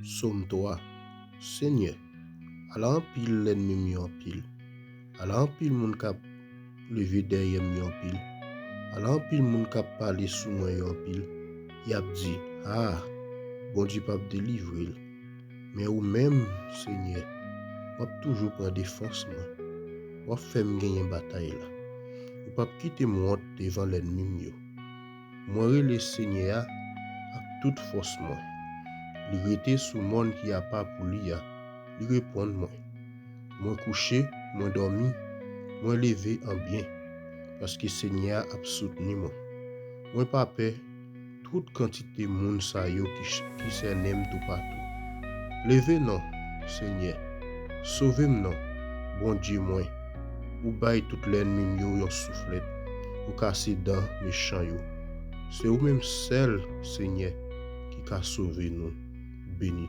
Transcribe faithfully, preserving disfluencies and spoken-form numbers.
Sòm twa. Senyè, ala anpil lènmi m yo anpil. Ala anpil moun k ap leve dèyè m yo anpil. Ala anpil moun k ap pale sou mwen yo anpil. Y ap di, "A, Bondye p ap delivre l." Men ou menm, Senyè, w ap toujou pran defans mwen. W ap fè m genyen batay la. Ou p ap kite m wont devan lènmi m yo. Mwen rele Senyè a ak tout fòs mwen. Li rete sou mòn ki apa pou li a. Li reponn mwen. Mwen kouche, mwen dòmi, mwen leve an byen, paske Senyè a ap soutni mwen. Mwen pa pè tout kantite moun sa yo ki, ki sènen m toupatou. Leve non, Senyè, sove m non, Bondye mwen. Ou bay tout lènmi m yo yon souflèt, ou kase dan mechan yo. Se ou menm sèl, Senyè, ki ka sove nou. Beni